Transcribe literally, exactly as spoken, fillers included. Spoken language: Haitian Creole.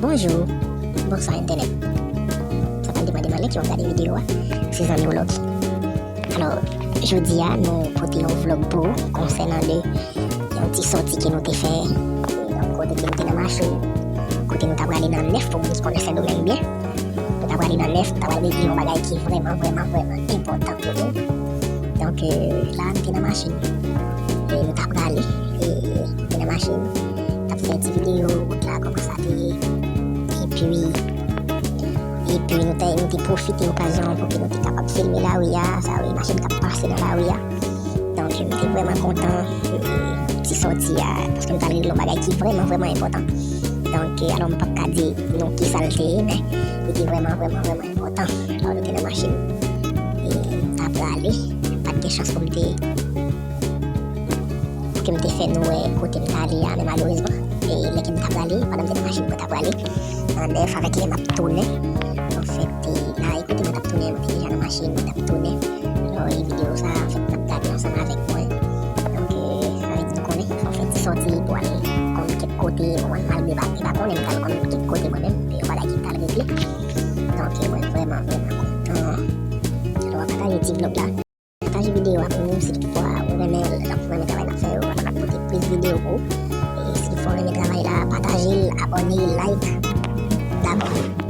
Bonjou, bonswa entènèt. Sa pral depann de mannyè ke w ap gade videyo a. Se zanmi w Lucky. Alò, jodi a, nou pote yon vlog pou ou konsènan de yon ti sòti ke nou te fè, e, yon kote ke nou te nan machin, kote nou ta prale nan Nèf, pou moun ki konnen Sendomeng byen. Nou ta prale nan Nèf, nou ta prale regle yon bagay ki vrèman, vrèman, vrèman enpòtan pou nou. Donk, e, la, nou te nan machin. E nou ta prale, e nou te nan machin, t ap fè ti videyo wout la, kòman sa te ye. Epi, epi nou te, nou te pwofite okazyon an pou ke nou te kapab filme lari a, sa vle machin k ap pase nan lari a. Donk, m te vrèman kontan, e, ti sòti a, paske m t al regle yon bagay ki vrèman, vrèman enpòtan. Donk, e, alò, m p ap ka di nou kisa l te ye, men li te vrèman, vrèman, vrèman enpòtan. Alò, nou te nan machin. E, m t ap prale, m pa t gen chans pou m te, pou ke m te fè nou wè kote m t ale a, men malerezman, e, lè ke m t ap prale, pandan m te nan machin, mwen t ap prale nan Nèf avèk lè m ap tounen. Anfèt, e, la, e kote mwen t ap tounen, mwen te deja nan machin, mwen t ap tounen. Alò, e videyo sa, anfèt, n ap gade ansanm avèk mwen. Donk, e, sa vle di nou konnen, fò fè ti sòti pou al konn kèk kote, pou al malgre pa, e pa konnen, m t al konn kèk kote mwen menm, e yon bagay ki t al regle. Donk, e mwen vrèman, vrèman kontan. Alò, pataje ti vlog la. Pataje videyo a pou nou, si toutfwa ou renmen, jan ou renmen travay n ap fè yo, n ap pote plis videyo pou ou. E si toutfwa ou renmen travay la, pataje l, abòne, like. Dakò.